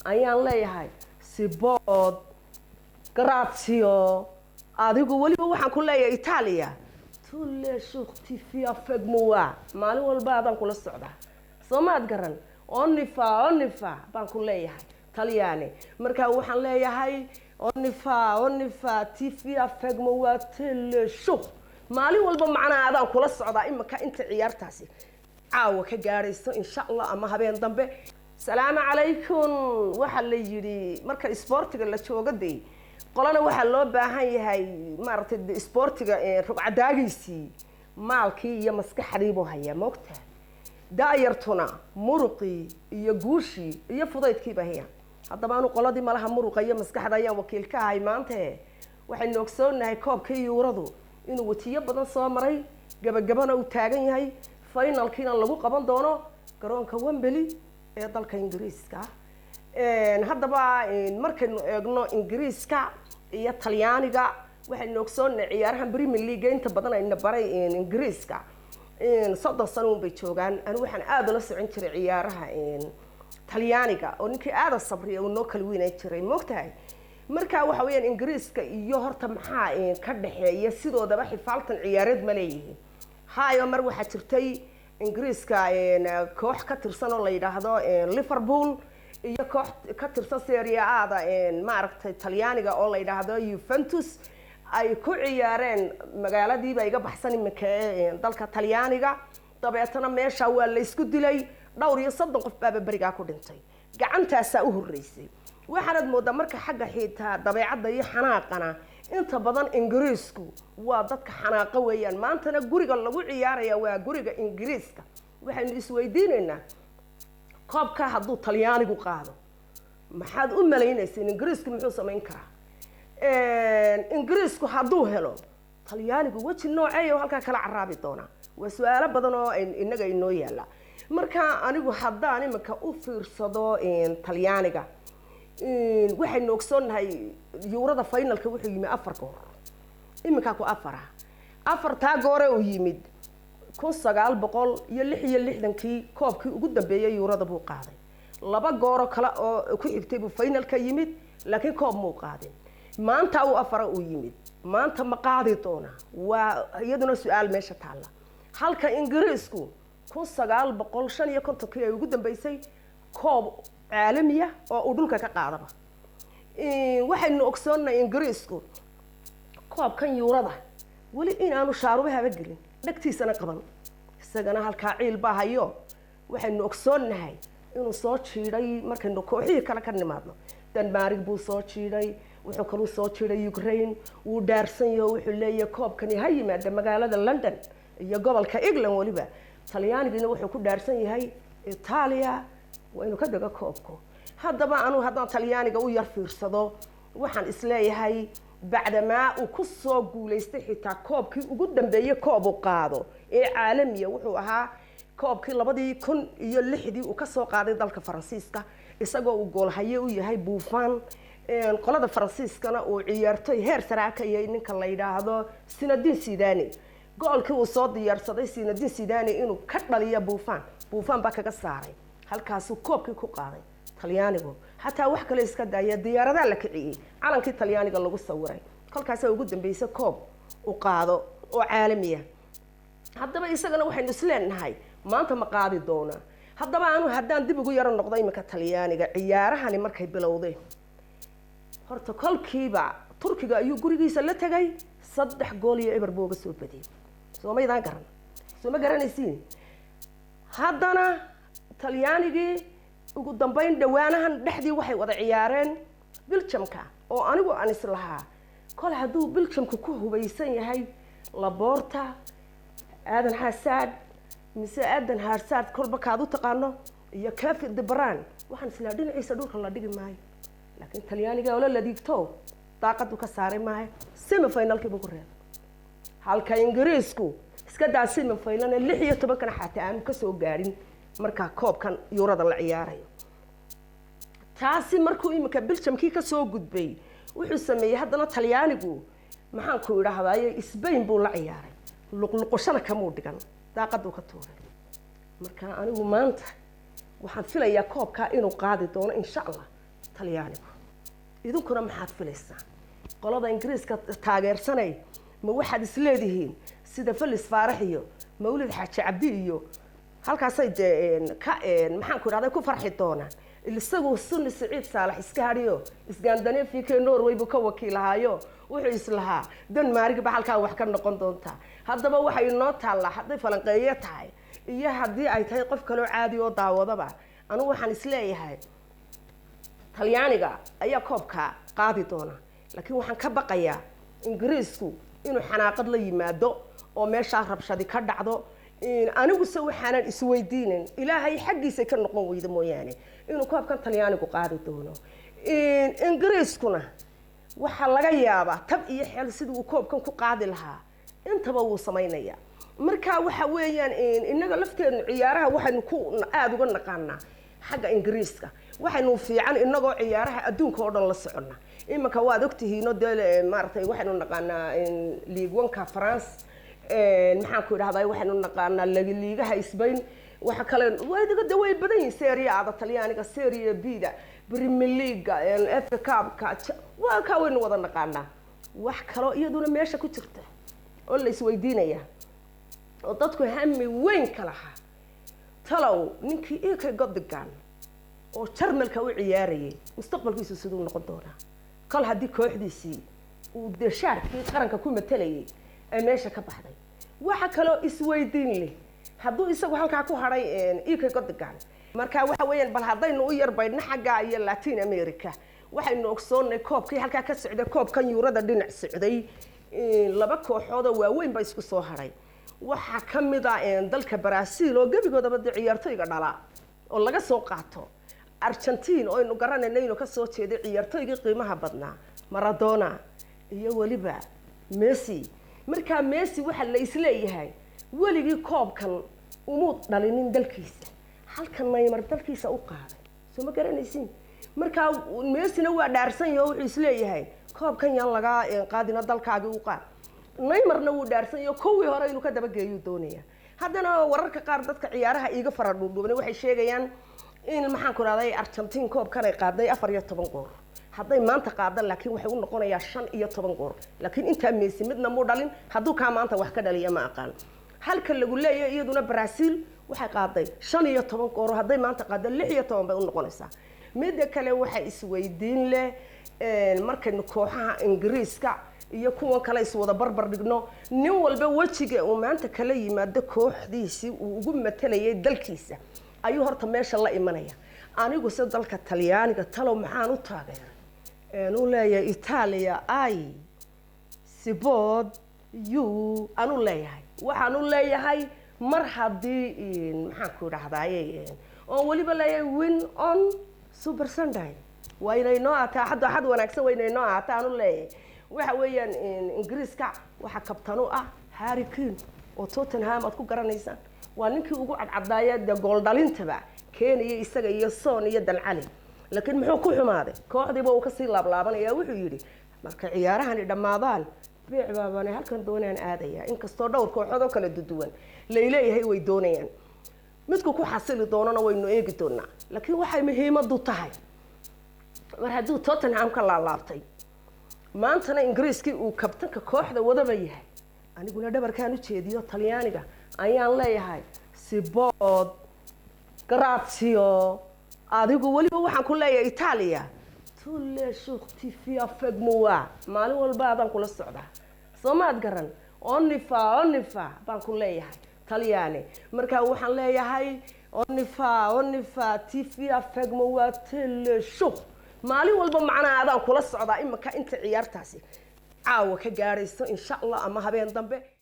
Ayaan leeyahay sibood grazio. Adigu weliba waxaan ku leeyahay Italia tulle shukti avec moi, maalin walba adaan kula socdaa, soo maad garan? Onifa onifa baan ku leeyahay Talyaani. Marka waxaan leeyahay onifa onifa tifi avec moi tele shuk, maalin walba macnaha adaan kula socdaa. Imika inta ciyaartaasi caawa ka gaadhayso, insha Allah, ama habeen dambe. Salaamu calaykum. Waxaa la yidhi marka isboortiga la joogo dee qolana waxaa loo baahan yahay maaragtay de isboortiga rugcadaagiisii, maalkii iyo maskaxdii buu hayaa, moogtaa? Daayartuna muruqii iyo guushii iyo fudaydkiiba hayaan. Haddaba anu qoladii malaha muruqa iyo maskaxda ayaan wakiil ka ahay maante. Waxaynu ogsoonahay koobkii Yuuradu inuu watiyo badan soo maray, gabagabana uu taagan yahay, finalkiina lagu qaban doono garoonka Wembley ee dalka Ingiriiska. Haddaba markaynu eegno Ingiriiska iyo Talyaaniga, waxaynu ogsoonahay ciyaarahan Premier League inta badan ayna baray Ingiriiska 30 sano un bay joogaan. Anigu waxaan aada ula socon jiray ciyaaraha Talyaaniga oo ninkii aada sabriya uu noo kala weynaan jiray, moogtahay? Marka waxa weeyaan Ingiriiska iyo horta maxaa ka dhexeeya? Sidoodaba xifaaltan ciyaareed ma leeyihiin? Hayo, mar waxaa jirtay Ingiriiska koox ka tirsan oo la yidhaahdo Liverpool iyo koox ka tirsan Serie A-da maaragtay Talyaaniga oo la yidhaahdo Juventus ay ku ciyaareen magaaladiiba iga baxsan iminka ee dalka Talyaaniga. Dabeetana meesha waa la isku dilay, dhowr iyo 30 qof baaba berigaa ku dhintay. Gacantaasaa u horreysay. Waxaanad moodaa marka xagga xitaa dabeecadda iyo xanaaqana inta badan Ingiriisku waa dadka xanaaqa weeyaan. Maantana guriga lagu ciyaaraya waa guriga Ingiriiska. Waxaynu isweydiinaynaa, koobka hadduu Talyaanigu qaado, maxaad u malaynayseen? Ingiriisku muxuu samayn karaa? Ingiriisku hadduu helo, Talyaanigu weji nooceeya oo halkaa kala caraabi doonaa? Waa su-aalo badan oo inaga inoo yaalla. Marka anigu haddaan iminka u fiirsado Talyaaniga, waxaynu ogsoonnahay Yuurada finalka wuxuu yimi afar goor, iminkaa ku afara. Afartaa goore uu yimid, 1966-kii koobkii ugu dambeeyey Yuurada buu qaaday. Laba gooro kale oo ku xigtay buu finalka yimid, laakiin koob muu qaadin. Maanta uu afara uu yimid, maanta ma qaadi doonaa? Waa iyaduna su-aal meesha taalla. Halka Ingiriisku 1955-kii ay ugu dambeysay koob caalamiya oo uu dhulka ka qaadaba. Waxaynu ogsoonnahay Ingiriisku koobkan Yuurada weli inaanu shaarubahaba gelin, dhegtiisana qaban. Isagana halkaa ciil baa hayo. Waxaynu ogsoonnahay inuu soo jiidhay. Markaynu kooxihii kale ka nimaadno, Denmark buu soo jiidhay, wuxuu kaluu soo jiiday Ukraine. Wuu dhaarsan yaho, wuxuu leeyahay koobkani ha yimaada magaalada London iyo gobolka England weliba. Talyaanigiina wuxuu ku dhaarsan yahay Italia waa inuu ka dego koobku. Haddaba anu haddaan Talyaaniga u yar fiirsado, waxaan isleeyahay bacdamaa uu ku soo guulaystay xitaa koobkii ugu dambeeyey, koob uu qaado ee caalamiya wuxuu ahaa koobkii 2006-dii uu kasoo qaaday dalka Faransiiska, isagoo uu goolhaye u yahay Buffon, qolada Faransiiskana uu ciyaartoy heer saraa ka yahay ninka la yidhaahdo Zinedine Zidane. Goolkii uu soo diyaarsaday Zinedine Zidane inuu ka dhaliyo Buffon, Buffon baa kaga saaray, halkaasuu koobkii ku qaaday Talyaanigu. Xataa wax kale iska daaya, diyaaradaha la kiciyey, calankii Talyaaniga lagu sawiray. Kolkaasaa ugu dambeysay koob u qaado oo caalamiya. Haddaba isagana waxaynu isleenahay maanta ma qaadi doonaa? Haddaba anu haddaan dib ugu yaro noqdo iminka Talyaaniga, ciyaarahani markay bilowdeen horta kolkiiba Turkiga ayuu gurigiisa la tegay, 3 gool iyo 0 buu uga soo badiyey. Soo maydaan garan? Soo ma garanaysiin? Haddana Talyaanigii ugu dambeyn dhawaanahan dhexdii waxay wada ciyaareen Biljamka, oo anigu aan islahaa kol hadduu Biljamka ku hubaysan yahay Laporte, Aadan Xasaad mise Aadan Haarsaad kolba kaad u taqaano, iyo Kevin De Bruyne, waxaan islahaa dhinaciisa dhulka la dhigi maayo. Laakiin Talyaaniga ola ladiigto daaqadu ka saaray maayo, semi finalkii buu ku reebay. Halka Ingiriisku iska daa semi finalne, 16-kana xataa aanu kasoo gaadhin markaa koobkan Yuurada la ciyaarayo. Taasi markuu iminka Biljamkii kasoo gudbay, wuxuu sameeyey haddana Talyaanigu, maxaan ku idhaahdaye, Spain buu la ciyaaray, luqluqoshana kamuu dhigan, daaqaduu ka tuuray. Marka anigu maanta waxaan filayaa koobkaa inuu qaadi doono, insha Allah. Talyaanigu. Idinkuna maxaad filaysaan? Qolada Ingiriiska taageersanay, ma waxaad isleedihiin sida Felis Faarax iyo Mawlid Xaaji Cabdi iyo halkaasay dee ka, maxaan ku idhahday, ku farxi doonaan? Isagu Sunni Siciid Saalax iska hadhiyo Iskandaneefika Norway buu ka wakiilahaayo, wuxuu islahaa Denmark ba halkaa wax ka noqon doontaa. Haddaba waxay inoo taallaa, hadday falanqeeye tahay iyo haddii ay tahay qof kaloo caadi oo daawadaba, anugu waxaan isleeyahay Talyaaniga ayaa koobka qaadi doona. Laakiin waxaan ka baqayaa Ingiriisku inuu xanaaqad la yimaado oo meeshaa rabshadi ka dhacdo. Aniguse waxaanan isweydiinin, Ilaahay xaggiisa ka noqon weyda mooyaane, inuu koobkan Talyaanigu qaadi doono. Ingiriiskuna waxaa laga yaabaa tab iyo xeel sidii uu koobkan ku qaadi lahaa intaba wuu samaynaya. Marka waxa weeyaan, innaga lafteenu ciyaaraha waxaynu ku aada uga naqaanaa xagga Ingiriiska. Waxaynu fiican inagoo ciyaaraha adduunka oo dhan la soconna. Iminka waad ogtihiino dee, maaragtay, waxaynu naqaanaa Ligue 1-ka France, maxaan ku idhahdaa, waxaynu naqaanaa liigaha Spain, waxa kale de way badan yihin, Serie A-da Talyaaniga, Serie B-da, Premier League-ga, FA Cup-ka, waa kaa waynu wada naqaanaa. Wax kaloo iyaduna meesha ku jirta oo la isweydiinaya oo dadku hami weyn ka lahaa, talow ninkii Ilkay Gundogan oo Jarmalka u ciyaarayay mustaqbalkiisu siduu noqon doonaa, kol haddii kooxdiisii uu dee shaarkii qaranka ku matalayay ee meesha ka baxday? Waxa kaloo isweydiin leh, hadduu isagu halkaa ku hadhay Ilkay Gundogan, marka waxa weeyaan, bal haddaynu u yar baydhno xagga iyo Latin America, waxaynu ogsoonnay koobkii halkaa ka socday, koobkan Yuurada dhinac socday, laba kooxood oo waaweyn baa isku soo hadhay. Waxaa ka mid a dalka Brazil oo gebigoodaba dee ciyaartoyga dhala oo laga soo qaato, Argentine oo aynu garanayno inuu kasoo jeeday ciyaartoygii qiimaha badnaa Maradona iyo weliba Messi. Markaa Messi waxaa la isleeyahay weligii koobkan umuu dhalinin dalkiisa, halka Neymar dalkiisa u qaaday. Soo ma garanaysin? Markaa Messina waa dhaarsan yaho, wuxuu isleeyahay koobkan yaan lagaa qaadino, dalkaagii u qaad. Neymarna wuu dhaarsan yaho, kuwii hore inuu ka dabageeyuu doonaya. Haddana wararka qaar, dadka ciyaaraha iiga fara dhuudhuubnay waxay sheegayaan in, maxaan ku rahday, Argentine koobkan ay qaaday 14 goor. Hadday maanta qaadan laakiin waxay u noqonayaa 15 goor. Laakiin intaa Messi midna muu dhalin. Hadduu kaa maanta wax ka dhaliya ma aqaan. Halka lagu leeyahay iyaduna Brazil waxay qaaday 15 goor, hadday maanta qaado 16 bay u noqonaysaa. Midda kale waxay isweydiin leh, markaynu kooxaha Ingiriiska iyo kuwan kale iswada barbar dhigno, nin walba wejiga uu maanta kala yimaado kooxdiisii uu ugu matalayay dalkiisa ayuu horta meesha la imanaya. Anigu se dalka Talyaaniga talow maxaan u taageeray? U leeyahay Italia ay sibod u anu leeyahay, waxaan u leeyahay mar haddii, maxaan ku idhahdaaye, oon weliba leeyahay win on Super Sunday, waa inay noo ahaataa axad, axad wanaagsan waa inay noo ahaataa aanu leeyahay. Waxa weeyaan, Ingiriiska waxaa kabtan u ah Harry Kane oo Tottenham aad ku garanaysaan. Waa ninkii ugu cadcadaaya dee gooldhalintaba keenaya, isaga iyo Son iyo Dancali. Laakiin muxuu ku xumaaday? Kooxdiiba uu kasii laablaabanaya. Wuxuu yidhi marka ciyaarahani dhammaadaan beec baabane halkan doonaan aadaya, inkastoo dhowr kooxood oo kala duduwan layleeyahay way doonayaan. Midku ku xasili doonana waynu eegi doonaa. Laakiin waxay muhiimadu tahay, mar hadduu Tottenham ka laalaabtay, maantana Ingiriiskii uu kabtanka kooxda wadaba yahay, aniguna dhabarkaan u jeediyo Talyaaniga ayaan leeyahay sibood grazio. Adigu weliba waxaan ku leeyahay Italia tulle shuktifia fegmowa, maalin walba adaan kula socdaa, soo maad garan? Onifa onifa baan ku leeyahay Talyaani. Marka waxaan leeyahay onifa onifa tifia fegmowa tele shuk, maalin walba macnaha adaan kula socdaa. Iminka inta ciyaartaasi caawa ka gaadhayso, insha Allah, ama habeen dambe.